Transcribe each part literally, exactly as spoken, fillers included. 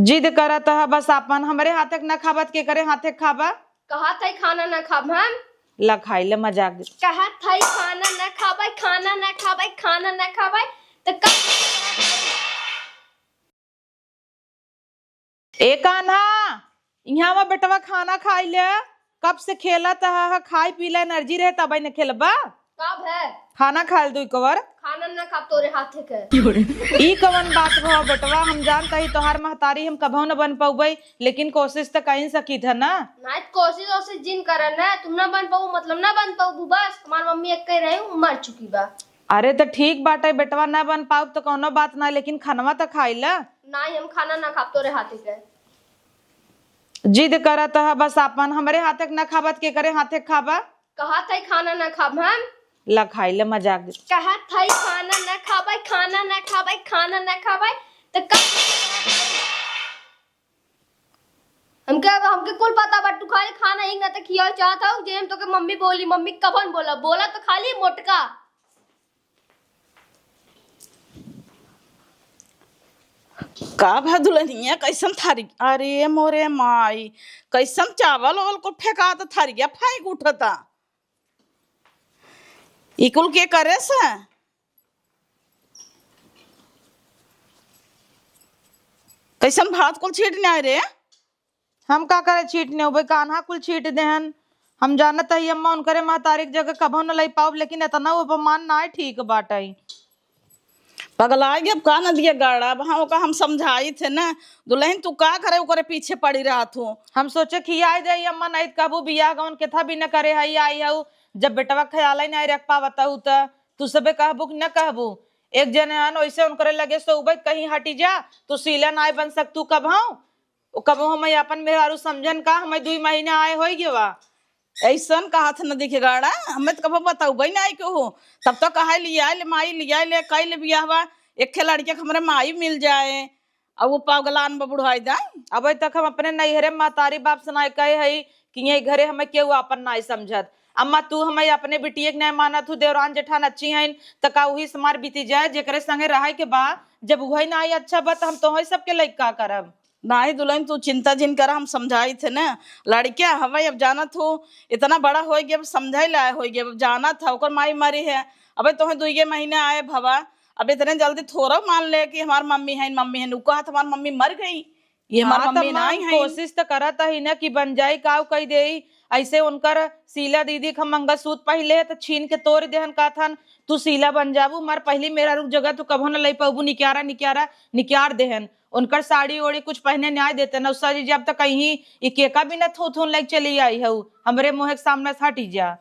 जिद करत ह बस आपन, हमरे हाथे क न खाबा त केकरे हाथे क खाबा? कहत है खाना न खाब हम। ला खाई ले, मजाक दे। कहत है खाना न खाबै, खाना न खाबै, खाना न खाबै, त कब? ए कान्हा, इहाँ आवा बेटवा, खाना खाई ले। कब से खेलत ह, ह, खाई पी ले, एनर्जी रहे तबै न खेलबा। कब है? खाना खाए ल दुई कवर। खाना ना खाब तोरे हाथे के। ई कवन बात भवा बेटवा, हम जानत ही तोहार महतारी हम कभौ न बन पउबै, लेकिन कोशिश त कइन सकित ह ना। नाहीं त कोशिश ओशिश जिन करन ना, तुम ना बन पउबू मतलब ना बन पउबू, बस हमार मम्मी एक कही रही, उ मर चुकी बा। अरे त ठीक बाटै बेटवा, ना बन पाउब त कौनो बात ना, लेकिन खनवा त खाई ल। नाहीं, हम खाना ना खाब तोरे हाथे के। जिद करत ह बस आपन, हमरे हाथे क ना खाबा त केकरे हाथे क खाबा? कहत है खाना ना खाब हम। ला खाई ले, मजाक दे। कहत है खाना ना खाबै, खाना ना खाबै, खाना ना खाबै, त कब? हमके, हमके कुल पता बा, तू खाली खाना ही ना त खियावे चाहत हौ, जे हम तोके मम्मी बोली, मम्मी कभौ न बोला, बोला त खाली मोटका। का भा दुलहिनिया, कैसन थारी, अरे मोरे माई, कैसन चावल ओवल को फेंकात थारिया फेंक उठता। ई कुल के करे से? कैसन भात कुल छीट न्याय रे? हम का करे छीट नेउबै, कान्हा कुल छीट देहन। हम जानत ही अम्मा उनकरे महतारी क जगह कभौ न लई पाउब, लेकिन एतना अपमान नाय ठीक बाटै। पगलाइ गै अब का नदिया गाड़ा, अब हाँ ओका हम समझाइत है ना, दुलहिन तू का करे ओकरे पीछे पड़ी रहत हूँ। हम सोचे खियाइ देई अम्मा, नाहीं त कहबू बियाह गवन केथा भी न करे हई आई हऊ, जब बेटवा ख्यालै नाय रख पावत हऊ त तू सबे कहबू कि न कहबू? एक जने हन ओइसे उनकरे लगे सोउबै त कहीं हटी जा, तू सीला नाय बन सकतू कभौ। ओ कबो हमें आपन मेहरारू समझन का? हमें दुई महीना आए होई गेवा। ऐसन कहत न दिखे गाड़ा, हमें त कबो बतउबै नाई केहू। तब तो कहे लियाए ले माई, लियाए ले, कई ले बियाहवा, एक ठे लड़के के हमरे माई मिल जाए, अउ वो पगलान बा बुढ़ाई दाई। अबे तक हम अपने नैहरे महतारी बाप से नाई कहे हई कि ये घरे हमें केहू आपन नाई समझत। अम्मा तू हमें अपने बिटिये के नाई मानत हू, देवरान जेठान अच्छी हईन, त का उही से हमार बीती जाए, जेकरे संगे रहे के बा, जब उहई नाई अच्छा बा त हम तोहई सबके लइक का करब? नाहीं दुलहिन, तू चिंता जिन करा, हम समझाइत है ना। लड़किया हवै, अब जानत हो, इतना बड़ा होइ गया, अब समझै लायक होइ गया, अब जानत है, ओकर माई मरी है, अबे तोहे दुइये महीने आए भवा, अब इतने जल्दी थोड़ा मान ले कि हमार मम्मी है, मम्मी है, उ कहत हमार मम्मी मर गई, ये हमार हाँ, त मम्मी अम्मा, नाहीं हम है। कोशिश त करत ही ना कि बन जाई, काउ कई देई, ऐसे उनकर शीला दीदी क हम मंगलसूत्र पहिन ले है, त छीन के तोड़ देहन, कहत हन, "तू शीला बन जाबू, हमार पहली मेहरारू क जगह तू कभो न लई पउबू, निक्यारा, निक्यारा, निक्यार देहन।" उनकर साड़ी ओड़ी कुछ पहने न्याय देते न। उषा जी, जब तक कहीं ई केका बिना थू थू लइक चली आई हऊ, हमरे मुँहे के सामने से हटी जा।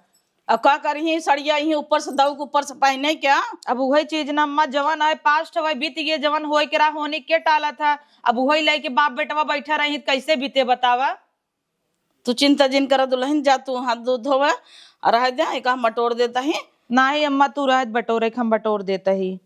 अब का करही, सड़िया इही ऊपर से दऊ के ऊपर से पहने क्या? अब उहई चीज न अम्मा, जवन है past हवै, बीत गए, जवन होए के रहा होने के टालत है। अब उहई लइके बाप बेटवा बैठा रही त कैसे बीते बतावा? तू चिंता जिन करा दुलहिन, जा तू हाथ धो धोवा और रह दे, एक हम बटोर देता ही। नाहीं अम्मा, तू रहत बटोरे के हम बटोर देता ही।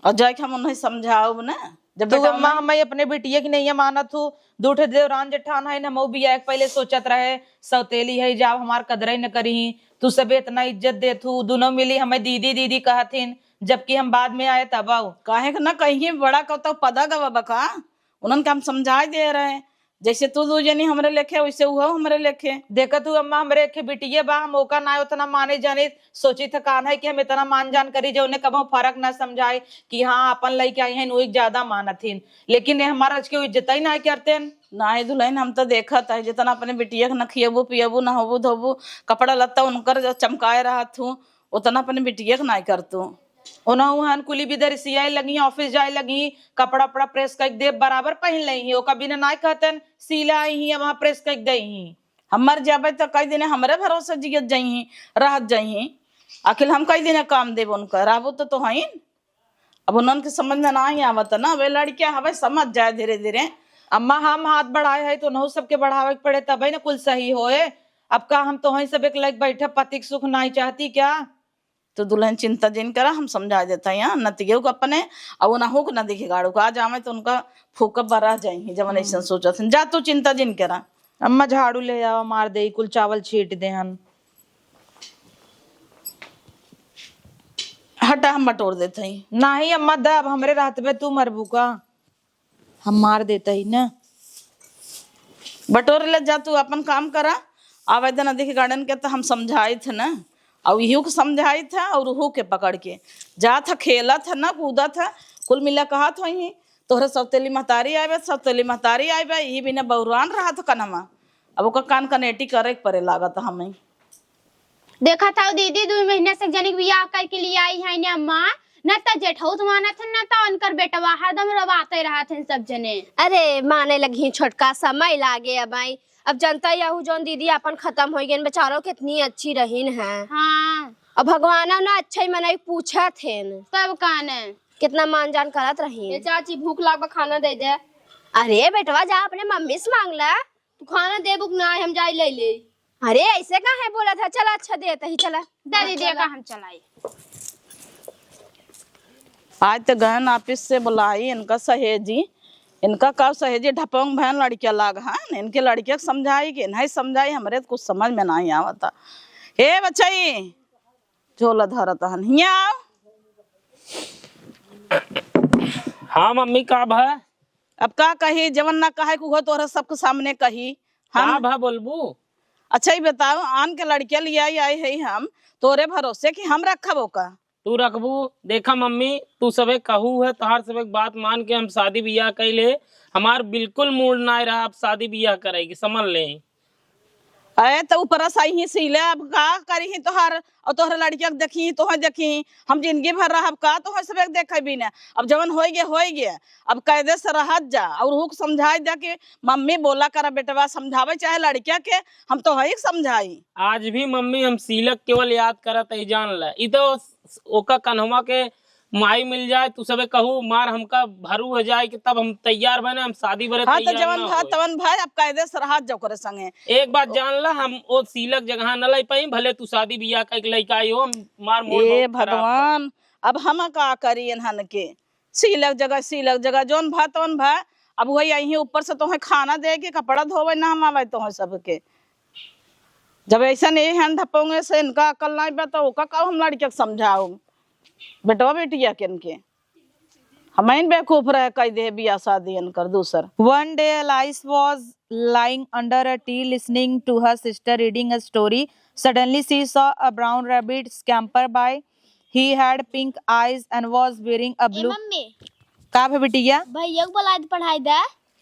और जाए के हम उन्हें समझाउब ना, जब तू बेटा अम्मा उन्हें हमें अपने बिटिया की नहीं मानत हू, दू ठे देवरान जेठान है, हमहू बियाह के पहले सोचत रहे, सौतेली है, जाब हमार कदरई न करी, तू सबे इतना इज्जत देत हू, दुनो मिली हमें दीदी दीदी कहत हिन, जबकि हम बाद में आए तब आऊ। काहे के ना कहीं बड़ा कतौ पदा गवा बका, उन्हन के हम समझाए दे रहे, जैसे तू दू जनी हमरे लेखे, वैसे उहो हमरे लेखे। देखत हू अम्मा, हमरे एक बिटिये बा, हम ओका ना उतना माने जाने, सोची थकान है कि हम इतना मान जान करी, जउने कबहूँ फर्क ना समझाए कि हाँ, अपन लइके आई हैं, उही ज्यादा मानत हिन, लेकिन ये हमार आज के इज्जत ही ना करते हैं। नाहीं दुलहिन, हम तो देखत है, जितना अपने बिटिया के न खियबू, पियबू, नहबू, धोबू, कपड़ा लत्ता उनकर जो चमकाए रहत हूँ, उतना अपने बिटिया के नाहीं करतू। ओनहु हन कुली बिदरी सियाए लगी, office जाए लगी, कपड़ा उपड़ा press कइके देब, बराबर पहिन लइहीं, ओका बिना नाय कहतन, सिला अइहीं, वहाँ press कइके दइहीं। हम मर जाबे त कई दिने हमरे भरोसे जियत जइहीं, रहत जइहीं। आखिर हम कई दिने काम देब उनका, रहबो तो, तो हईन। अब उन्हन के समझ में नाहीं आवत ना, वे लड़कियां हवे, समझ जाए धीरे धीरे। अम्मा, हम हाथ बढ़ाए है तो उनहु सबके बढ़ावे के पड़े, तबे न कुल सही होए। अब का हम तोहई सब एक लायक बैठे, पति के सुख नाहीं चाहती क्या? तो दुलहिन चिंता जिन करा, हम समझा देता यहाँ नतियो को अपने, और उनहु को न दिखे गाड़ू को, आ जावे तो उनका फूकब बरा जाइहीं, जवन हम्म। ऐसन सोचत हन। जा तू चिंता जिन करा। अम्मा झाड़ू ले आवा, मार दे, कुल चावल छीट देहन। हटा, हम बटोर देत हई। नाहीं अम्मा, द, अब हमरे रहत बे तू मरबू का? हम मार देत हई ना। बटोर ले जा, तू अपन काम करा। आवेदन अधिक गार्डन के तो हम समझाइत है ना, और इहू के समझाइत है और उहू के पकड़ के जात है, खेलत है ना, कूदत है। कुल मिला कहत होई, "तोहरे सौतेली महतारी आवे, सौतेली महतारी आवे," यही बिना बौरान रहत कनमा। अब ओकर कान कनेटी करे के परे लागत हमें। देखत हौ दीदी, दुइ महीना से जनिक बियाह करके लिए आई है ने अम्मा, न त जेठौत मानत हन, न त उनकर बेटवा, हरदम रोवाते रहत हन सब जने। अरे, माने लगी छोटका, समय लागे अब आई। अब जनता यहू जौन दीदी अपन खत्म होइ गइन, बेचारो कितनी अच्छी रहीन है। हाँ। अब भगवान ना अच्छा ही मनई पूछत हेन। तब काने? कितना मान जान करत रहीन। ए चाची, भूख लाग बा, खाना दे दे। अरे बेटवा, जा अपने मम्मी से मांग ला। तू खाना देबू कि ना, हम जाई ले ले। अरे, ऐसे काहे बोलत है? चला, अच्छा, देत ही, चला। दे दीदी, चला। का हम चलाई? आज तो गहन ऑफिस से बुलाई इनका सहेजी, इनका का सहेजी ढपोंग भैन लड़किया लाग हन, इनके लड़किया के समझाई कि नहीं समझाई, हमरे तो कुछ समझ में नहीं आवता। हे बच्चाई, झोला धरत हन, हियाँ आओ। हाँ मम्मी, का भा? अब का कही, जवन ना कहे के उहो तोहरा सबके सामने कही। हम का भा बोलबू? अच्छा, ई बताओ, आन के लड़किया लियाई आई है हम तोरे भरोसे कि हम रखब ओका? तू रखबू? देखा मम्मी, तू सबे कहू है, तोहार सबे बात मान के हम शादी बियाह कइले। हमार बिल्कुल मूड नाय रहा अब शादी बियाह करे के, समझ ले। अरे, तो ऊपर से ही सीले, अब का करी ही तोहार, और तोहरे लड़किया के देखी, तोहे देखी, हम जिंदगी भर रहब का तोहे सबे के देखे बिना? अब जवन होई गे, होई गे, अब कायदे से रहत जा, और हुक समझाई दे कि मम्मी बोला करा बेटवा, समझावे चाहे लड़किया के, हम तोहई के समझाई। आज भी मम्मी हम सीलक केवल याद करत है, जान ले। ई तो ओका कन्हवा के माई मिल जाए, तू सबे कहू, मार हमका भरू हो जाए कि तब हम तैयार बने, हम शादी बरे हाँ, तो तैयार जवन ना भा, होए। तवन भा, अब कायदे से रहत जा ओकरे संगे। एक बात जान ला, हम ओ सीलक जगह न लाई पाई, भले तू शादी बियाह कइके लइका आई हो, हम मार मोल ए बहुत खराब बा। भगवान, अब हम का करी इन्हन के? सीलक जगह, सीलक जगह, जौन भा, तौन भा। अब वही यहीं ऊपर से तोहे खाना दे के, कपड़ा धोवे ना हम आवे तोहे सबके। जब ऐसा नहीं है ढपोंगे से इनका अकल नहीं बा, तो ओका का हम लड़किया के समझाओ? बेटवा बेटिया के इनके। हमइन बेवकूफ रहे, कई दे बियाह शादी इनकर दूसर। One day Alice was lying under a tree listening to her sister reading a story. Suddenly she saw a brown rabbit scamper by. He had pink eyes and was wearing a ए blue मम्मी, का भे बिटिया? भैया को बोला दे, पढ़ाई दे।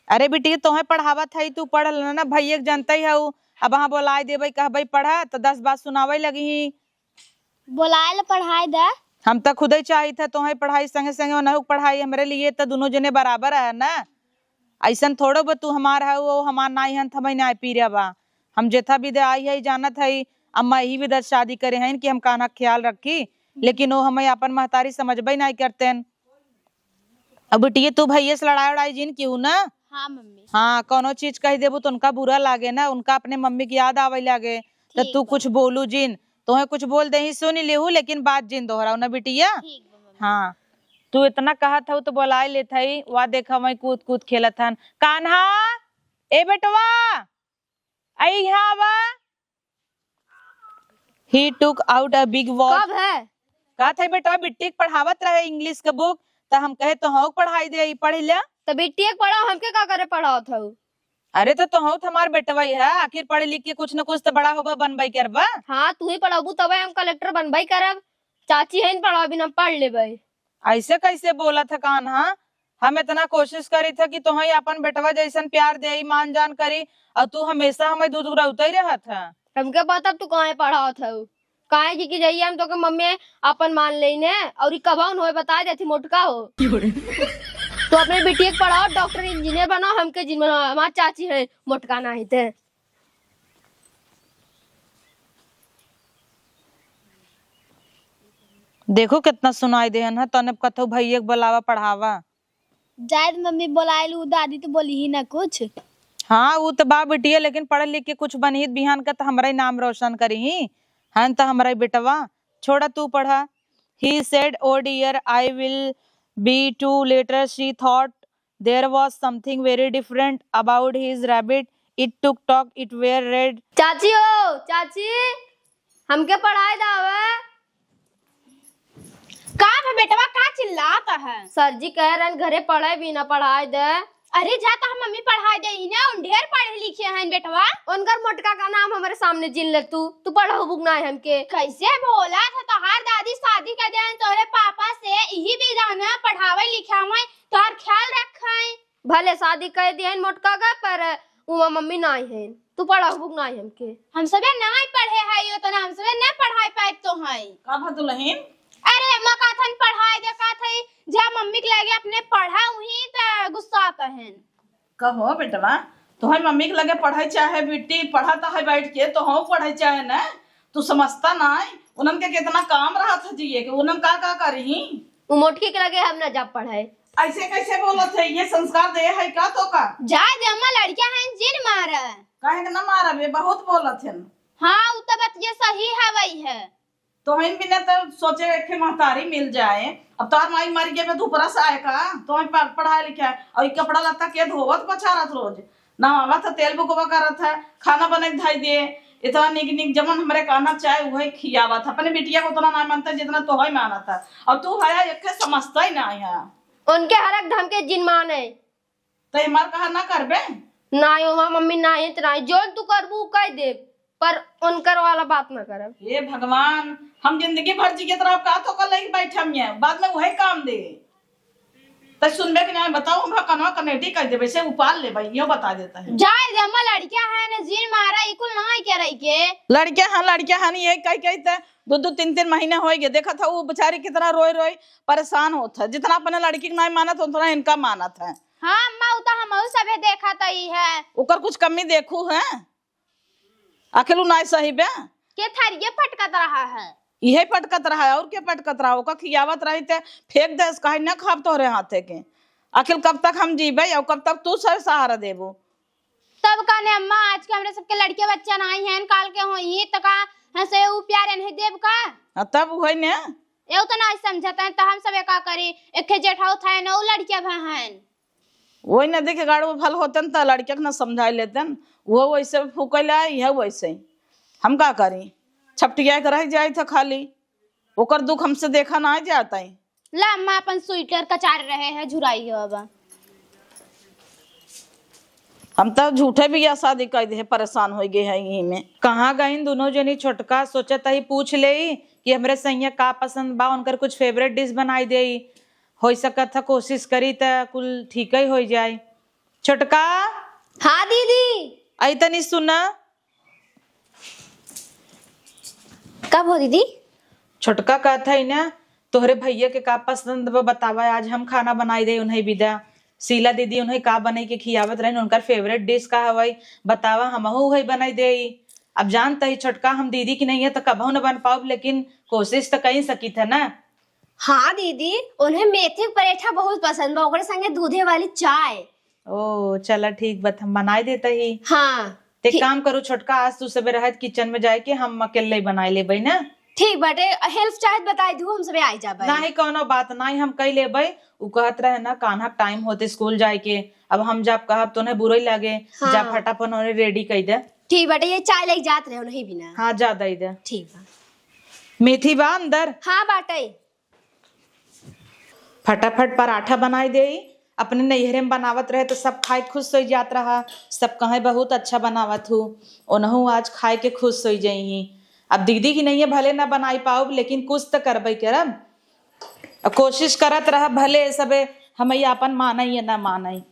अरे बिटिया, तोहे पढ़ावत है, तू पढ़ लेना ना, भैया के जनते ही हऊ। अब हाँ बोलाए देबे, कहबे पढ़ा, तो दस बात सुनावे लगी ही। बोलाए ले पढ़ाई दे। हम त खुदे चाहित है तोहे पढ़ाई, संगे संगे ओनहु के पढ़ाई। हमरे लिए त दुनो जने बराबर है ना। अइसन थोड़ो बा तू हमार है, वो हमार नाई हन, त हमें नाई पीरा बा। हम जेथा विधे आई है, जानत है, अम्मा यही विधे शादी करे हैं कि हम कान्हा ख्याल रखी, लेकिन वो हमें अपन महतारी समझबे नाई करतेन। अब बिटिया, तू भैया से लड़ाई उड़ाई जिन किहू ना। हाँ मम्मी। हाँ, कौनो चीज कह देबू तो उनका बुरा लागे ना, उनका अपने मम्मी की याद आवे लागे। तो ठीक तू बा। कुछ बोलू जिन, तोहे कुछ बोल देही सुन लेहू, लेकिन बात जिन दोहराऊ ना बिटिया। ठीक बा मम्मी। हाँ, तू इतना कहत हऊ तो बोलाए लेत हई, वा देखा वहीं कूद कूद खेलत हन। कान्हा, ए बेटवा, आई यहाँ आवा। He took out a big watch। कब है? कहत है बेटवा, बिट्टी के पढ़ावत रहे English के book, त हम कहे तोहू के पढ़ाई दे, ई पढ़ ले। त बिट्टी के पढ़ाओ, हमके का करे पढ़ावत हऊ? अरे त तोहू त हमार बेटवा ही है, आखिर पढ़ लिख के कुछ न कुछ त बड़ा होबा, बनबे करबा। हाँ, तू ही पढ़ाबू तबे हम कलेक्टर बनबे करब। चाची है न पढ़ाओ बिना पढ़ लेबे। ऐसे कैसे बोलत है कान्हा? हम इतना कोशिश करी थे कि तोहई अपन बेटवा जैसन प्यार देई, मान जान करी, और तू हमेशा हमें दूध उगरौते ही रहत है। हमके पता तू काहे पढ़ावत हऊ, काहे कि, कि जइया हम तोके मम्मी अपन मान लेई ने, और ई कबहुन होए बता देती मोटका हो। तो अपने बिटिया के पढ़ाओ, डॉक्टर इंजीनियर बनाओ, हमके जिन बनाओ, हमार चाची है मोटका नाही थे। देखो कितना सुनाई देहन है, तने कथो भैया के बोलावा पढ़ावा। जायद मम्मी बोलाए लू, दादी तो बोली ही ना कुछ। हाँ, ऊ तो बा बिटिया, लेकिन पढ़ लिख के कुछ बनही त बिहान का तो हमरा ही नाम रोशन करी ही, हन तो हमरा ही बेटवा। छोड़ा, तू पढ़ा। He said, "Oh dear, I will be too." Later she thought there was something very different about his rabbit. It took talk, it were red. चाची हो, चाची, हमके पढ़ाई दावे। का बे बेटवा, का चिल्लात है? सर जी कह रहन घरे पढ़े भी ना, पढ़ाई दे। अरे जा तो हम मम्मी पढ़ाई दे, इन्हें उन ढेर पढ़े लिखे हैं। बेटवा, उनकर मोटका का नाम हमरे सामने जिन ले तू। तू पढ़उबू कि नाहीं हमके? कैसे बोला था, तोहार दादी शादी कर देन तोहरे पापा से, इही बिधान पढ़ावइ लिखावइ, तोहार ख्याल रखइ। भले शादी कर दिहन मोटका का, पर उमा मम्मी नाहीं हैं। तू पढ़उबू कि नाहीं हमके? हम सबे नाहीं पढ़े हई उतना, हम सबे न पढ़ाई पाइब तोहइ। का भा दुलहिन? अरे अम्मा, कहथन पढ़ाई दे, कहत हई जा मम्मी के लगे अपने पढ़ा, उहीं त गुस्सात हन। कहो बेटवा, तोहर मम्मी के लगे पढ़े चाहे बिट्टी, पढ़त है बैठ के, तोहू पढ़े चाहे न, तू समझता नाहीं, उनन के कितना काम रहत है जिए के, उनन का का करिहीं? उ मोटकी के लगे हम न जा पढ़े। ऐसे कैसे बोलत है? ये संस्कार दे है का तो का? जाए दे अम्मा, लड़कियां हैं, जिन मारा। काहे के न मारब, ये बहुत बोलत है। हाँ, उ तो बात ये सही है, वही है। तोहइन बिना तो सोचे एक ठे महतारी मिल जाए। अब तोहर माई मर गए, मैं धुपरा से आए का? तोहइन पढ़-, पढ़ाए लिखाए, और ई कपड़ा लत्ता के धोवत पछारत रोज? नहावत है, तेल बुकवा करत है, खाना बने के धई दे, इतना निक निक जमन हमरे कहना चाहे उहे खियावत है। अपने बिटिया को उतना ना मानता जितना तोहई मानत है, और तू हया एक ठे समझता ही ना है। उनके हर एक धमके जिन माने। त हमार कहा ना करबे? नाहीं, हमार मम्मी नाहीं त नाहीं, जौन तू करबू उ कह देब, पर उनकर वाला बात ना करब। हे भगवान, हम जिंदगी भर जियत रहब का तो कर लेके बैठम ये, बाद में वही काम दे। त सुनबे कि नाहीं, बताओ, हम कनवा कनेटी कर देबे, से उपाल लेबे, यो बता देता है। जाए दे अम्मा, लड़कियां हैं न, जिन मारा, ई कुल नाहीं के रही के। लड़कियां हैं, लड़कियां हैं, ये कह कह त दो दो तीन तीन महीने हो गए, देखत है वो बेचारी कितना रोई रोई परेशान होत है, जितना अपने लड़की के नाहीं मानत उतना इनका मानत है। हाँ अम्मा, उ तो हमहू सभे देखत ही है। ओकर कुछ कमी देखू है? आखिर उ नाहीं सही बे? के थरिये पटकत रहा है। इहे पटकत रहा है, और के पटकत रहा? ओकर खियावत रही ते फेंक दे, कहे न खाब तोहरे हाथे के। आखिर कब तक हम जीबे और कब तक तू सर सहारा देबू? तब कहने अम्मा, आज के हमरे सबके लड़के बच्चा नाहीं हैं, काल के होई, त का हंसे उ प्यारे नहीं देब का? हाँ, तब उहे ने। एउ तो नाहीं समझत हैं, त हम सबे का करी? एक ठे जेठाउत है न, उ लड़के भा हैं। वही नदी के गाड़ में भल होतन त लड़के के न समझाई लेतन, वो वैसे फूकैला, यह वैसे ही। हम का करी? छपटिया के रह जाए थे खाली, ओकर दुख हमसे देखा ना जाता है। ला अम्मा, अपन स्वेटर कचार रहे है, झुराई हो अब। हम तो झूठे बियाह शादी कर दे, परेशान हो गए हैं यही में। कहाँ गईन दुनो जनी? छोटका सोचत ही पूछ लेई कि हमरे सैया का पसंद बा, उनकर कुछ फेवरेट डिश बनाई देई। हो सकत है कोशिश करी त कुल ठीक ही हो जाए। छोटका। हाँ दीदी। आई तनी सुना। कब हो दीदी? छोटका कहत है ना, तोहरे भैया के का पसंद बा बतावा, आज हम खाना बनाई दे उन्हें बिदा। शीला दीदी उन्हें का बनाई के खियावत रहिन, उनकर फेवरेट डिश का हवाई बतावा, हमहू वही बनाई देई। अब जानत ही छोटका हम दीदी की नहीं है तो कबहू न बन पाउब, लेकिन कोशिश तो कई सकित है ना। हाँ दीदी, उन्हें मेथी के परेठा बहुत पसंद बा, ओकरे संगे दूधे वाली चाय। ओ चला ठीक बात, हम बनाई देता ही। हाँ। ते ठीक। काम करू छोटका, आज तू सबे रहत किचन में जाए के हम अकेले बनाए लेबै ना। ठीक बाटे, हेल्प चाहत बताई दू, हम सबे आई जाबै। नाही कौनो बात, नाही हम कई लेबै। उ कहत रहे ना कान्हा टाइम होते स्कूल जाए के, अब हम जब कहब तो उन्हें बुरई लागे। हाँ। जा फटाफट उन्हें रेडी कर दे। ठीक बाटे, ये चाय लेके जात रहे उन्हें बिना। हाँ जा दे दे। ठीक बा। मेथी बा अंदर? हाँ बाटे। फटाफट पराठा बनाई देई। अपने नैहरे में बनावत रहे तो सब खाए खुश हो जात रहा, सब कहे बहुत अच्छा बनावत हूँ, ओनहू आज खाए के खुश हो जाई। अब दीदी की नहीं है, भले ना बनाई पाउब लेकिन कुछ तो करबे करब। अब कोशिश करत रह, भले सबे हमई आपन मानई या ना मानई।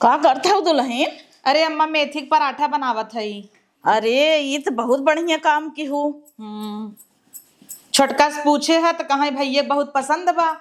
का करत हऊ दुलहिन? अरे अम्मा, मेथी के पराठा बनावत हई। अरे, ई त बहुत बढ़िया काम किहू। हम्म। छोटका से पूछे ह त कहे भैया बहुत पसंद बा,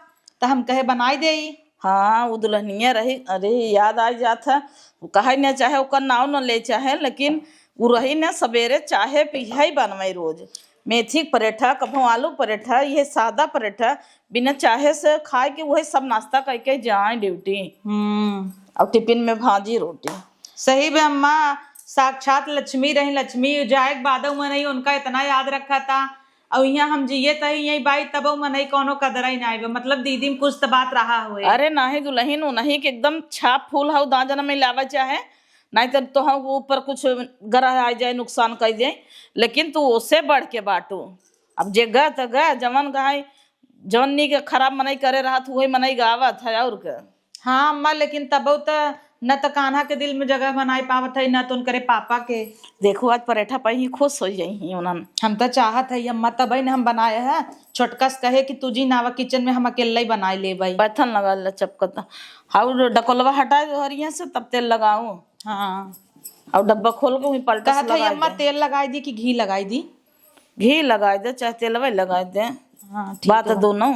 त हम कहे बनाई देई। हाँ, उ दुलहनिया रही, अरे, याद आ जात है, उ कहे न चाहे, ओकर नाव न ले चाहे, लेकिन उ रही न, सबेरे चाहे पिहे बनवे रोज। मेथी के परेठा, कभो आलू परेठा, ये सादा परेठा, बिना चाहे से खाए के वही सब नाश्ता करके जाए ड्यूटी। हम्म। और टिफिन में भाजी रोटी। सही बे अम्मा, साक्षात लक्ष्मी रही। लक्ष्मी जाए के बादो मनई उनका इतना याद रखा था। और यहाँ हम जिए तही यही बाई, तबो मनई कोनो कदर ही ना आवे। मतलब दीदी में कुछ तो बात रहा हुए। अरे नाही दुलहिन, उन्हीं के एकदम छाप फूल हऊ, दाँजन में लावे चाहे, नहीं तो तोह ऊपर कुछ ग्रह आ जाए, नुकसान कर जाए, लेकिन तू ओसे बढ़ के बाटू। अब जे ग त ग, जवन गाय, जवन नीक खराब मनई करे रहत, वही मनई गावत है, और का। हाँ अम्मा, लेकिन तबो त न त कान्हा के दिल में जगह बनाए पावत है, न त उनकरे पापा के। देखो, आज परेठा पाई ही खुश हो जाई ही उन्हन। हम त चाहत है अम्मा, तबे न हम बनाए है। छोटका से कहे कि तू जी ना आवा किचन में, हम अकेले ही बनाए लेबई। पैथन लगा ले चपकत। हाउ डकोलवा हटाए दो हरिया से, तब तेल लगाओ। हाँ। और डब्बा खोल के वहीं पलटा से कहत है लगाई अम्मा, दे। तेल लगाई दी कि घी लगाई दी? घी लगाई दे, चाहे तेलवे लगाई दे। हाँ, ठीक बात है। दोनों।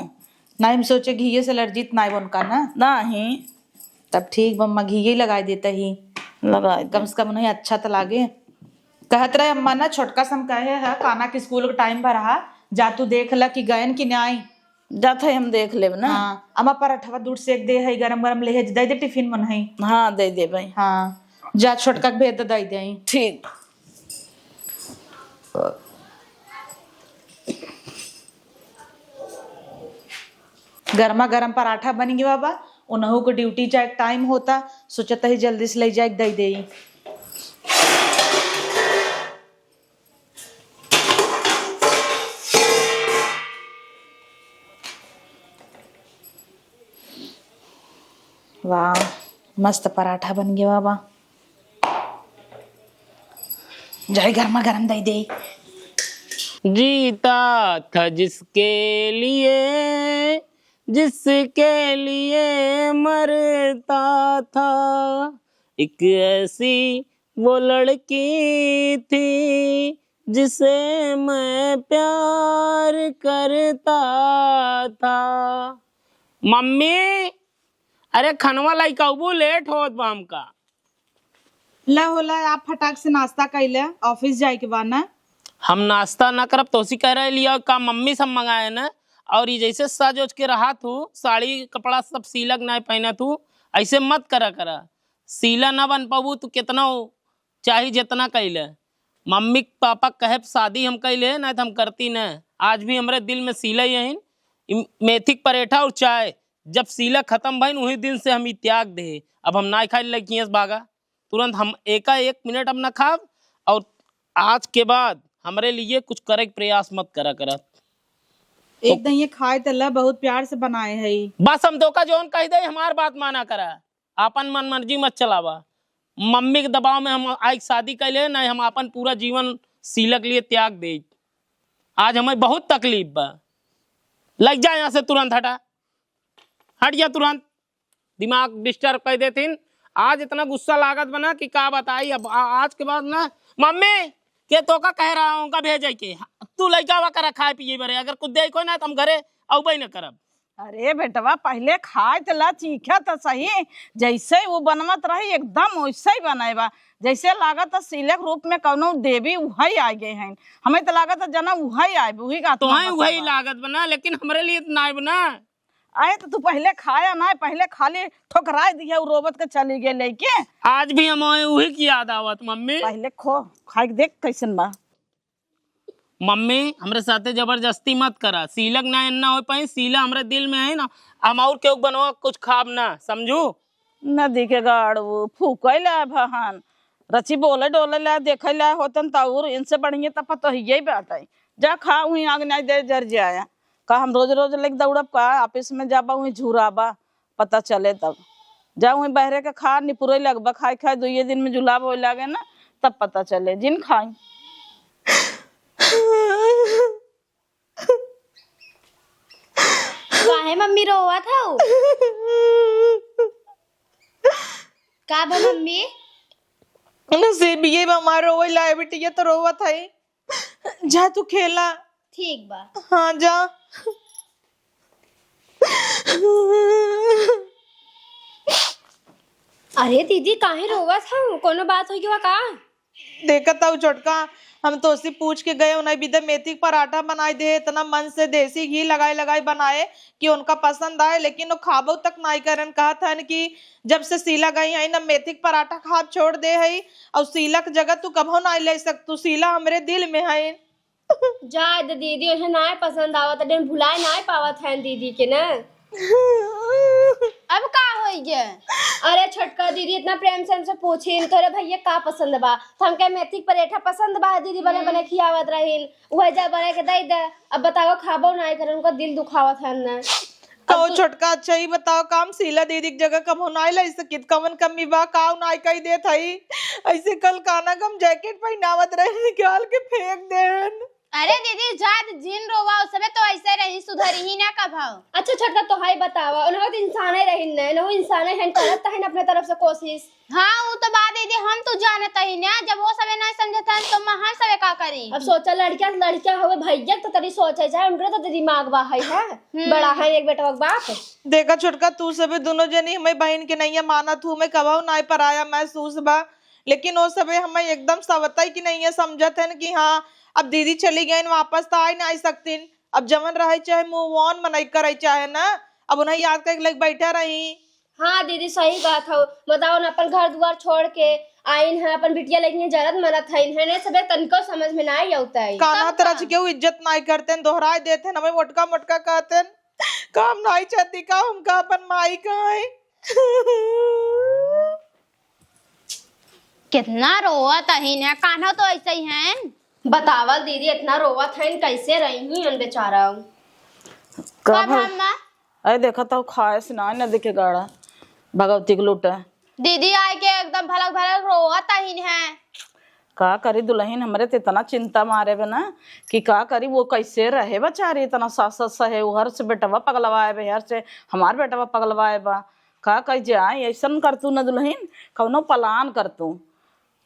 नहीं, हम सोचे घीये से एलर्जी त नाई बनका ना। नहीं। तब ठीक बा अम्मा, घीये लगाई देता ही। लगाई दे। कम से कम उन्हें अच्छा त लागे। कहत रहे अम्मा ना, छोटका से हम कहे है, कान्हा के स्कूल के टाइम भर रहा, जा तू देख ला कि गयन कि नाई। जात है, हम देख लेब ना। हाँ, अम्मा पराठवा दूर सेक दे है, गरम गरम लेहे दे दे टिफिन मन है। हाँ, दे दे भाई। हाँ, जा छोटका के भेद दे दे। ठीक। गरमा गरम पराठा बन गया बा, उनहू को ड्यूटी जाए के टाइम होता, सोचत ही जल्दी से ले जाए के दे दे। वाह, मस्त पराठा बन गया बा। जाए गरमा गरम दे दे। जीता था जिसके लिए, जिसके लिए मरता था, एक ऐसी वो लड़की थी जिसे मैं प्यार करता था। मम्मी, अरे खनवा लइका अबू लेट होत बा हमका। ला होला, आप फटाक से नाश्ता कइले, ऑफिस जाए के बा ना। हम नाश्ता ना करब, तोसी कह रहे लिया का मम्मी सब मंगाए ना। और ये जैसे सज ओज के रहा तू, साड़ी कपड़ा सब सीलक ना पहना तू, ऐसे मत करा करा। सीला ना बन पाबू तू, कितना चाही जितना कइले। मम्मी पापा कहे शादी हम कइले, ना तो हम करती न। आज भी हमरे दिल में सीला ही हइन, ई मेथी के परेठा और चाय। जब सीला खत्म भइन, वही दिन से हम ई त्याग दे। अब हम ना खाए लड़कियस भागा। तुरंत हम एका एक मिनट अब ना खाब, और आज के बाद हमरे लिए कुछ करे के प्रयास मत करा करत। एक दहिये खाए त ला, बहुत प्यार से बनाए है। बस हम तोका जौन कह दे, हमार बात माना करा, आपन मन मर्जी मत चलावा। मम्मी के दबाव में हम आज शादी कैले, नहीं हम आपन पूरा जीवन सीलक लिए त्याग दे। आज हमें बहुत तकलीफ बा। लग जा यहाँ से तुरंत, हटा, हट जा तुरंत। दिमाग डिस्टर्ब कर देथिन। आज इतना गुस्सा लागत बना कि का बताई। अब आ, आज के बाद ना मम्मी के तो का कह रहा हूँ, उनका भेजे के। तू लइका वा करा खाए पिए बरे, अगर कुछ दे कोई ना तो हम घरे अउबे न करब। अरे बेटवा, पहले खाए त ला, चीखे त सही। जैसे वो बनवत रही एकदम वैसे ही बनेबा। जैसे लागत है सीलक रूप में कौनो देवी उहई आ गए हैं। हमें तो लागत है जना उहई आए, उही का आत्मा तोहे बसल उहई बा। लागत बना, लेकिन हमरे लिए तो नाय बना। अरे तो तू पहले खाया ना, पहले खाली ठोकराए दिया, उ रोबत के चली गई लेके। आज भी हम ओए उही की याद आवत, मम्मी। पहले खो, खाए के देख कैसन बा। मम्मी, हमरे साथे जबरदस्ती मत करा। सीलक ना एन्ना हो पाई, सीला हमरे दिल में है ना, हम और केहू बनवा कुछ खाब ना, समझू? नदी के गाड़ वो फूकैला भहन, रची बोले डोले ला, देखै ला होतन त और इनसे बढ़िया त पतोहिए बात है। जा खा, उहीं आग नहीं दे जर जाया। का हम रोज रोज लेके दौड़ब का? ऑफिस में जाबा, उहीं झुराबा, पता चले तब। जा उहीं बहरे के खा, निपुरे लगबा, खाए खाए दुइये दिन में जुलाब होए लागे ना, तब पता चले। जिन खाई। काहे मम्मी रोवत हऊ? का बा मम्मी? नसीबिये बा हमार रोवे लाए बिटिया तो रोवत है। जा तू खेला। ठीक बा। हाँ जा। अरे दीदी, काहे रोवत हऊ? कोनो बात हो गया का? देखत हऊ छोटका, हम तोसी पूछ के गए, उन्हें बिदे मेथी के पराठा बनाए दे, इतना मन से देसी घी लगाए लगाए बनाए कि उनका पसंद आए, लेकिन वो खाबो तक नाई करन। कहत हन कि जब से सीला गई है ना, मेथी के पराठा खाब छोड़ दे है, और सीला के जगह तू कभो नाई ले सक, तू सीला हमरे दिल में है। जाए दे दीदी, उन्हें नाय पसंद आवत, अरे भुलाए नाय पावत है दीदी के ना। अब का होई गे? अरे छोटका दीदी इतना प्रेम से हमसे पूछिन, तोरे भैया का पसंद बा? तो हम कहे मेथी के परेठा पसंद बा, दीदी बने बने खियावत रहिन, उहे जा बने के दे दे। अब बताओ खाबो नाय करे, उनका दिल दुखावत है ना। अब कहो तू छोटका, अच्छा ही बताओ, काम शीला दीदी के जगह कबहू नाई लाई सकित, कवन कमी बा, काउ नाई कही देत हई? ऐसे कल कान्हा के हम जैकेट पहिनावत रहे, निकाल के फेंक देन। अरे दीदी, जा, जिन रोवा, उस समय तो ऐसे रही, सुधरी ही ना कबहू। अच्छा छोटका, तो हाय बतावा, उन्हों तो इंसाने रहिन न, उन्हों इंसाने हैं, करत तहिन अपने तरफ से कोशिश। हाँ, उ तो बात दीदी, हम तो जानत ही ना, जब वो सबे नहीं समझत हन, तो हम सबे का करी? अब सोचा, लड़किया, लड़किया हवे, भैया तो तनी सोचे चाहे, उनके तो दिमाग बा है, है? हम्म। बड़ा है एक बेटवा के बाप। देखा छोटका, तू सबे दोनों जनी हमें बहन के नहीं मानत हूँ, मैं कबहू नाई पराया महसूस बा, लेकिन वो सबे हमें एकदम सवतई की नहीं समझत हन कि हाँ, अब दीदी चली गईन, वापस तो आई नाई सकतीन। अब जवन रहे चाहे move on मनई करे चाहे ना, अब उन्हें याद करके लग बैठा रही। हाँ दीदी, सही बात हौ। बताओ ना, अपन घर दुआर छोड़ के आइन है, अपन बिटिया लेके जरत मरत है, इन्हें ने सबे तनिको समझ में ना आई अउता है। कान्हा तब तरह का? से केहू इज्जत नाई करते हैं, दोहराए देते हैं, हमें मोटका मोटका कहते हैं, काम नाई चलती का, हमका अपन माई का है। कितना रोवत अहिन है, कान्हा तो ऐसे ही हैं। बतावल दीदी, इतना रोवत हैं, कैसे रही हैं बेचारा? का कब भल-, अम्मा? अरे देखा तो खाए से ना, न देखे गाड़ा भगवती के लूटे। दीदी आए के एकदम भलक भलक रोवत अहिन है। का करी दुलहिन, हमरे त इतना चिंता मारे बे ना कि का करी, वो कैसे रहे बेचारी, इतना सास सहे, उहर से बेटवा पगलवाए बे, हर से हमार बेटवा पगलवाए बा। का कही जाए, ऐसन कर तू न दुलहिन, कौनो plan कर तू।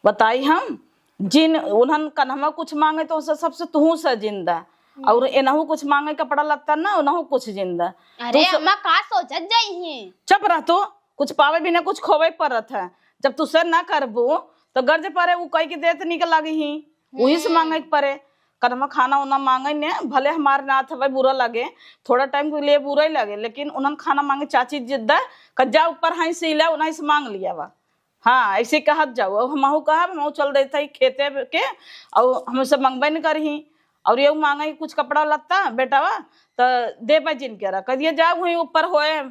बताई हम, जिन उन्हन कन्हवा कुछ मांगे तो उनसे सबसे तुहू से जिंदा, हम्म। और एनहू कुछ मांगे कपड़ा लत्ता ना, उनहू कुछ जिंदा। अरे तू स- अम्मा, का सोचत जाई हैं? चुप रह तू, कुछ पावे बिना कुछ खोवे पड़त है। जब तू से ना करबू तो गर्ज परे उ कह के देत निक लगी ही, वही से हम्म। मांगे के परे। कन्हवा खाना उना मांगे ने, भले हमार नाथ हवे बुरा लगे, थोड़ा time के लिए बुरा ही लगे, लेकिन उन्हन खाना मांगे चाची जिद्दा, कज्जा ऊपर हाई सीला उन्हीं से मांग लिया बा। हाँ, ऐसे कहत जाओ। अब हमहू कहब, हमहू चल देत हई खेते के, और हमसे मंगबे न करही। और ये मांगे कुछ कपड़ा लत्ता, बेटवा, त देबे जिन के रह। कह दिए, "जाओ वहीं ऊपर होए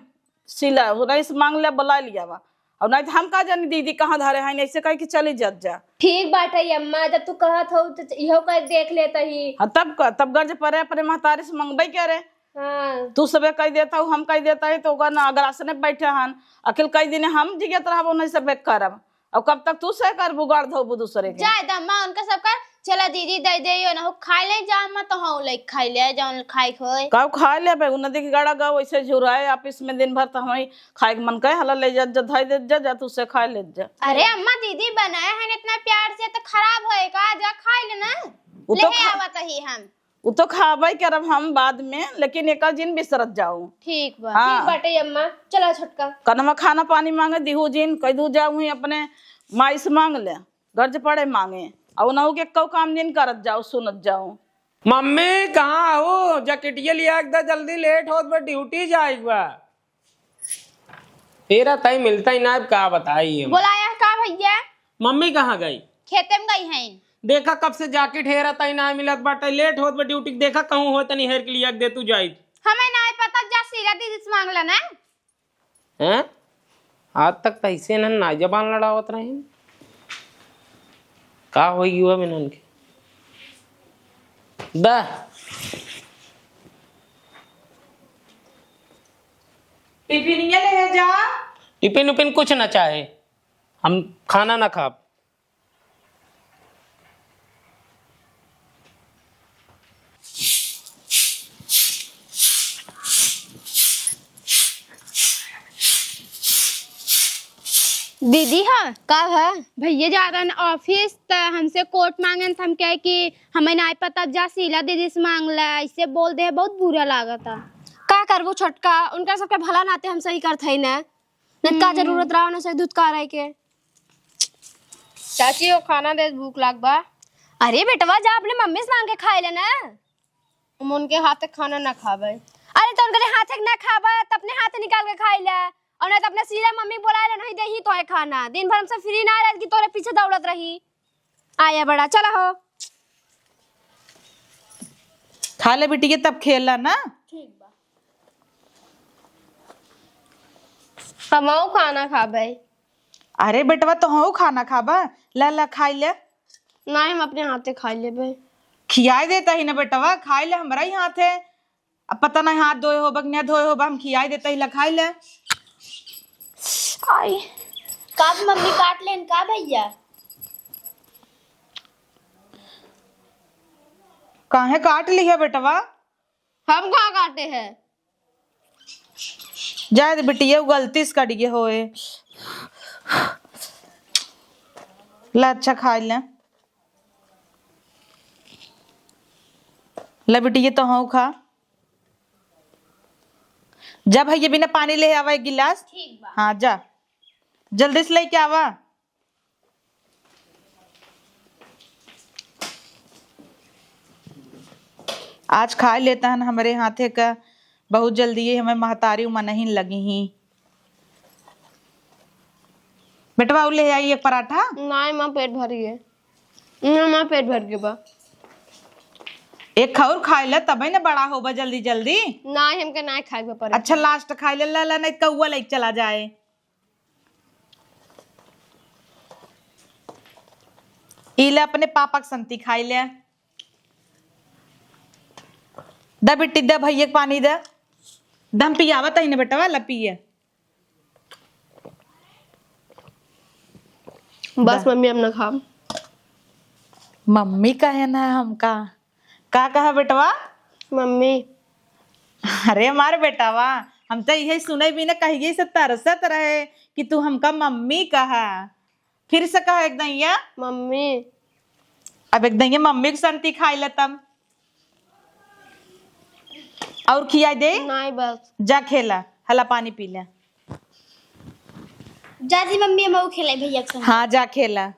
सिला, उन्हीं से मांग ले, बुला लिया बा।" और नहीं तो हम का जानी दीदी कहाँ धरे हैं, ऐसे कह के चली जात जा। ठीक बाटे अम्मा, जब तू कहत हो तो इहो कह देख लेता ही। हाँ, तब का, तब गर्ज परे अपने महतारी से मंगबे करे। हाँ। तू सबे कह देता हूँ, हम कह देता है, तो ओकर ना अगर आसने बैठे हन, अखिल कह दिने हम जिगत रहबो, नहीं सबे करब। और कब तक तू से करबू, गाड़ धोबू दूसरे के? जाए द अम्मा, उनका सब कर, चला दीदी दे दे, यो ना हो, खाए ले जा अम्मा, तो हम ले खाए ले, जौन खाए के होए। काऊ खाए ले बे, उ नदी के गाड़ा गो, वैसे झुराए office में दिन भर, तो हमें खाए के मन कहे, हला ले जा, जा, धोई दे जा, जा, तू से खाए ले जा। अरे अम्मा, दीदी बनाए हैं इतना प्यार से, तो खराब होए का? जा खाए ले ना, उ ले तो खा- आवत ही हम। उ तो खाबे करब हम बाद में, लेकिन एका जिन बिसरत जाऊ। ठीक बा। हाँ। ठीक बाटे अम्मा, चला छोटका। कन्हवा खाना पानी मांगे दिहू जिन, कह दू जाऊ ही अपने माई से मांग ले, गर्ज पड़े मांगे, और उनहू के कऊ काम जिन करत जाऊ, सुनत जाऊ। मम्मी कहाँ हो? जैकेटिया लिया के दा जल्दी, late होत बा, duty जाए के बा। तेरा तई मिलता ही ना, अब का बताई हम। बोलाया का भैया? मम्मी कहाँ गई? खेते में गई हैं। देखा कब से जाके हेरा तई ना मिलत बाटे, late होत बा duty के, देखा कहूँ हो तनी हेर के लिया के दे तू जाई। हमें ना पता, जा शीला दीदी से मांग लेना। हैं? आज तक तो ऐसे इन्हन ना जबान लड़ावत रहे। का होई युवा में इन्हन के? दा। टिफिनिया ले जा। टिफिन उफिन कुछ ना चाहे, हम खाना ना खाब। दीदी, हाँ। का है? भैया जा रहन office, त हमसे coat मांगन, त हम कहे कि हमें नाय पता, जा शीला दीदी से मांग ला, ऐसे बोल दे, बहुत बुरा लागत है। का करबू छोटका, उनका सबके भला नाते हम सही करत हई ना। न का हम्म। जरूरत रहा ना से धुतकारे के। चाची, वो खाना दे, भूख लाग बा। अरे बेटवा, जा अपने मम्मी से मांग के खाए ले ना। हम उनके हाथ के खाना ना खाबे। अरे तो उनके हाथ के ना खाबे, तो अपने हाथ निकाल के खाए ले, और नहीं तो अपने सीधे मम्मी बुलाए ले, नहीं देही तोहे खाना। दिन भर हमसे free ना रह कि तोरे पीछे दौड़त रही। आया बड़ा, चला हो। खा ले बिटिया, तब खेला ना। ठीक बा। हमहू खाना खाबे। अरे बेटवा, तोहू खाना खाबा? ला, ला, खाई ले। नहीं, हम अपने हाथे खाई लेबे। खियाई देता ही ना बेटवा, खाई ले हमरा ही हाथे। अब पता नहीं हाथ धोए होबा कि ना धोए होबा, हम खियाई देता ही, ला खाई ले। आई। का मम्मी काट लेन का भैया? काहे काट लिया बेटवा? हम कहाँ काटे हैं? जाए दे बिटिया, उ गलती से कट गए होए। ला अच्छा खाई ले। ला बिटिया तो हूँ खा। जा भैया बिना पानी ले आवा एक गिलास। ठीक बा। हाँ जा, जल्दी से लेके आवा। आज खाए लेता हन हमरे हाथे का, बहुत जल्दी ये हमें महतारी मनहिन लगी ही। बेटवा, उ ले आई एक पराठा। नाई माँ, पेट भर गए। ना माँ, पेट भर गए बा। एक खौर खाए ले, तबे न बड़ा होबा जल्दी जल्दी। नाई, हमके नाई खाए के पड़े। अच्छा, लास्ट खाए ले, ला, ला, नहीं कौआ लेके चला जाए। ई ले अपने पापा के संती खाई ले। द बिट्टी, द भैया के पानी द। द, हम पियावत ही ना बेटवा, ला पिए। बस द। मम्मी, हम ना खाब। मम्मी कहे ना हमका। का कहा बेटवा? मम्मी। अरे हमार बेटवा, हम तो यही सुने भी ना, कहिए से तरसत रहे कि तू हमका मम्मी कहा। फिर से कहा एक दइया। मम्मी। अब एक दइया मम्मी के संती खाई ले तब। और खियाई दे? नहीं बस। जा खेला, हला पानी पी ले। जा दी मम्मी, हम खेले भैया के संग। हाँ, जा खेला।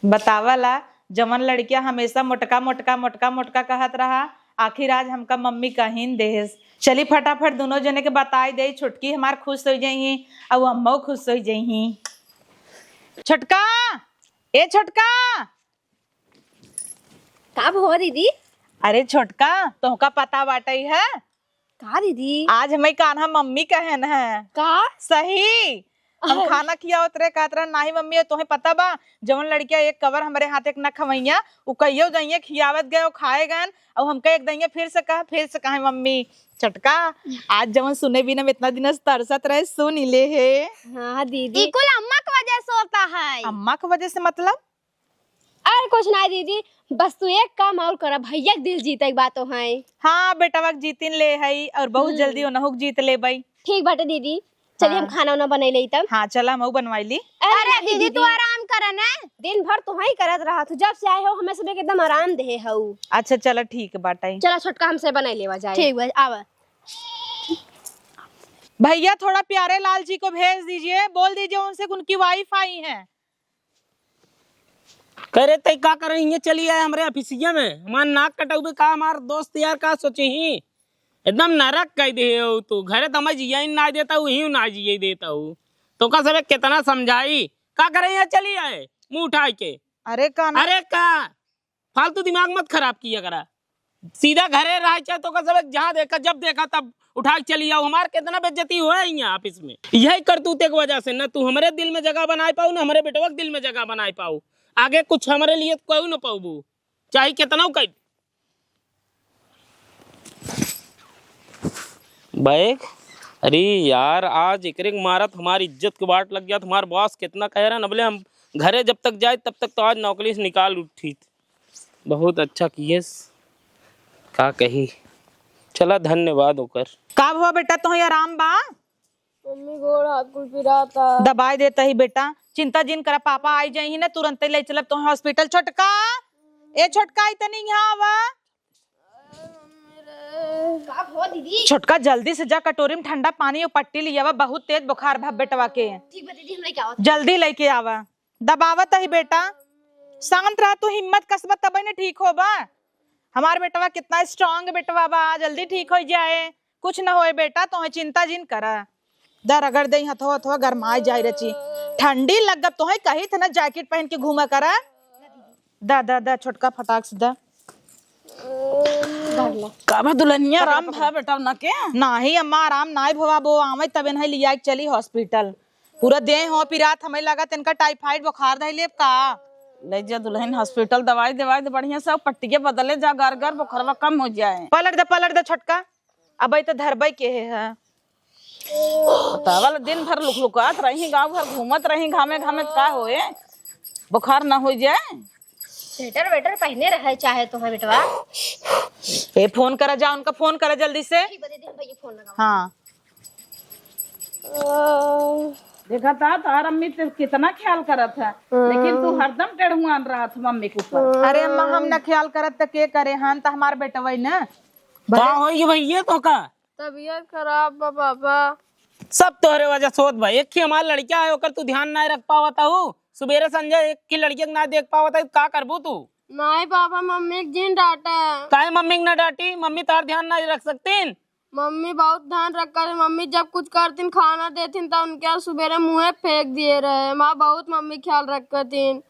बतावला, जवन लड़किया हमेशा मोटका, मोटका, मोटका, मोटका कहत रहा, आखिर आज हमका मम्मी कहिन देहेस। चली फटाफट दुनो जने के बताई दे, छोटकी हमार खुश हो जइही, अउ अम्मो खुश हो जइही। छोटका, ए छोटका। का भवा दीदी? अरे छोटका, तोहका पता बाटई है? का दीदी? आज हमें कान्हा मम्मी कहन है। का? सही। हम अरे। खाना खियावत रहे, कहत रहे, "नाही मम्मी, तोहे पता बा, जवन लड़किया एक कवर हमरे हाथ एक न खवैया, उ कहियो दइया खियावत गए, उ खाए गन, अउ हमका एक दइया फिर से कहा, फिर से कहा मम्मी।" छोटका, आज जवन सुने बिना हम इतना दिन से तरसत रहे, सुन ही ले हे। हाँ दीदी। ई कुल अम्मा के वजह से होता है। अम्मा के वजह से मतलब? अरे कुछ ना दीदी, बस तू एक काम और करा, भैया के दिल जीते के बात तो है। हाँ, बेटवा के जीतिन ले हई और बहुत हम्म। जल्दी ओनहु के जीत लेबई। ठीक बाटे दीदी, चलिए हम हाँ। खाना उना बनाई लेई तब। हाँ, चला हम बनवाई ली। अरे अरे दीदी, दीदी। तू आराम करा ना, दिन भर तू ही करत रहा, तू जब से आए हो हमें सब एकदम आराम दे हऊ। अच्छा चला ठीक बाटे। चला छोटका हमसे बनाई लेवा जाए। ठीक बा, आवा। भैया थोड़ा प्यारे लाल जी को भेज दीजिए, बोल दीजिए उनसे कि उनकी वाइफ आई हैं। करे तै का करे, इहाँ चली आए हमरे ऑफिसिया में, हमार नाक कटउबे का, हमार दोस्त यार का सोचे ही, एकदम नरक कइ दे हो तू। घरे त हमें जिया ही ना देता, वही ना जिया देता हूँ। तो का सबे कितना समझाई, का करे यहाँ चली आए मुँह उठाई के। अरे का ना? अरे का फालतू दिमाग मत खराब किया करा। सीधा घरे रहे, चाहे तो का सब जहाँ देखा, जब देखा तब उठा के चली आओ। हमार कितना बेइज्जती हुआ है यहाँ ऑफिस में, यही करतूते की वजह से। ना तू हमरे दिल में जगह बनाए पाऊ, ना हमरे बेटवा के दिल में जगह बनाए पाऊ। आगे कुछ हमरे लिए तो कहू ना पाऊबू, चाहे कितना कह बैग। अरे यार, आज एकरे के मारत हमार इज्जत के बाट लग जात। हमार बॉस कितना कह रहा न, बोले हम घरे जब तक जाए तब तक तो आज नौकरी से निकाल उठित। बहुत अच्छा किएस, का कही। चला, धन्यवाद ओकर। का भवा बेटा, तोहे आराम बा? मम्मी, गोड़ हाथ कुल पिराता। दबाई देता ही बेटा, चिंता जिन करा, पापा आई जाई ही ना, तुरंते ले चलब तोहे हॉस्पिटल। छोटका, ए छोटका, इतनी यहाँ आवा। का भवा दीदी? छोटका, जल्दी से जा, कटोरी में ठंडा पानी और पट्टी लियावा, बहुत तेज बुखार भा बेटवा के। ठीक बा दीदी, हम लेके आवत। जल्दी लेके आवा। दबावत ही बेटा, शांत रहा तू, हिम्मत कसबा तबे न ठीक होबा। हमार बेटवा कितना स्ट्रांग बेटवा बा, जल्दी ठीक हो जाए, कुछ न होए बेटा, तोहे चिंता जिन करा। द रगड़ दे हथवा, हथवा गरमाए जाए रची, ठंडी लग गब तोहे कही थे ना जैकेट पहन के घूमा करा। द द द छोटका फटाक से द। का बा दुल्हनिया, आराम भा बेटा ना के? नाही अम्मा, आराम नाही भवा, वो आवे तबे नहीं लिया के चली हॉस्पिटल। पूरा देह हो पिरात, हमें लगा इनका टाइफाइड बुखार धइले का। ले जा दुलहिन hospital, दवाई देवाई दे बढ़िया से, पट्टिया बदले जा, गर गर बोखरवा कम हो जाए। पलट दे, पलट दे छोटका, अबइ त धरबइ के है, है। बतावल, दिन भर लुकलुकात रही, गाँव भर घूमत रही, घामे घामे का होए, बोखार ना हो जाए। स्वेटर वेटर पहिने रहे चाहे तो है बेटवा। ए, फोन करा जा, उनका फोन करा जल्दी से। ठीक बा दीदी, हम भैया फोन लगाओ। हाँ। देखा था तोहर अम्मी ते कितना ख्याल करत है, लेकिन तू हरदम टेढ़ुआन रहत मम्मी के ऊपर। अरे अम्मा, हम ना ख्याल करत त के करे, हन त हमार बेटवई ना। का होई भैया तो का? तबीयत खराब बा पापा। सब तोहरे वजह से होत बा। एक ही हमार लड़किया है, ओकर तू ध्यान ना रख पावत हऊ। सुबेरे संझा एक ही लड़किया के ना देख पावत है, का करबू तू? नहीं पापा, मम्मी के जिन डांटा। काहे मम्मी के ना डांटी? मम्मी तार ध्यान ना रख सकतीन? मम्मी बहुत ध्यान रखा थी। मम्मी जब कुछ करतीन, खाना देतीन, त उनके यहाँ सुबेरे मुँहे फेंक दिए रहे। माँ बहुत मम्मी ख्याल रखा थीन।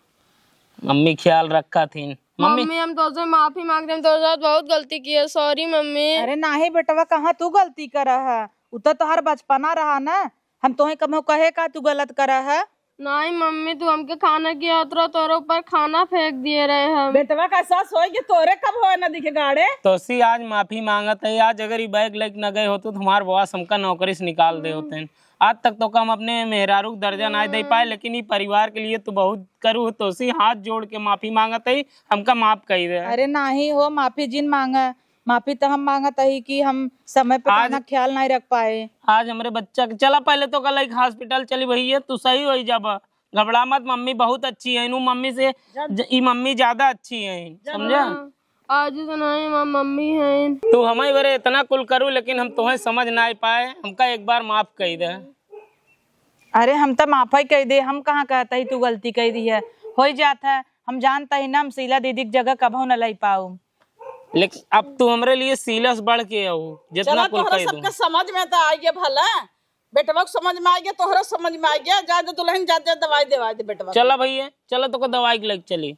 मम्मी ख्याल रखा थीन। मम्मी मम्मी, हम तोसे माफी मांगते हैं, हम तोसे बहुत गलती की है। Sorry मम्मी। अरे नाही बेटवा, कहाँ तू गलती करा है? उ तो तोहार बचपना रहा ना, हम तोहे कबहू कहे का तू गलत करा है? नहीं मम्मी, तू हमके खाना की यात्रा तोरे ऊपर खाना फेंक दिए रहे हम। बेटवा का सास होए कि तोरे कब होए ना दिखे गाड़े। तोसी आज माफी मांगत है, आज अगर ई बैग लेके न गए होते तो हमार बॉस हमका नौकरी से निकाल दे होते हैं। आज तक तो हम अपने मेहरारू के दर्जा ना दे पाए, लेकिन ई परिवार के लिए तू बहुत करू हो। तोसी हाथ जोड़ के माफी मांगत है, हमका माफ कर दे। अरे नाही हो, माफी जिन मांगा, माफी तो हम मांगत ही कि हम समय पे आज खाना ख्याल नहीं रख पाए। आज हमरे बच्चा के, चला पहले तो कल एक hospital चली भैया, तू सही हो जाबा। घबरा मत, मम्मी बहुत अच्छी है, नू मम्मी से ज-, ई मम्मी ज्यादा अच्छी है, समझा? हाँ, आज तो नहीं, माँ मम्मी है। तू हमारे बरे इतना कुल करू, लेकिन हम तोहे समझ ना पाए, हमका एक बार माफ कर दे। अरे हम तो माफ ही कर दे, हम कहाँ कहता ही तू गलती कर दी है, हो ही जाता है। हम जानता ही ना, हम शीला दीदी की जगह कबहू न लाई पाऊ। लेकिन अब तू हमरे लिए शीला से बढ़ के हो, जितना चला, कुल तोहरा कह दूं। सबके समझ में तो आ गया भला, बेटवा के समझ में आ गया, तोहरा समझ में आ गया। जा दे दुलहिन, जा, जा दवाई देवा दे बेटवा के। चला भैया, चला तोका दवाई के लेके चली।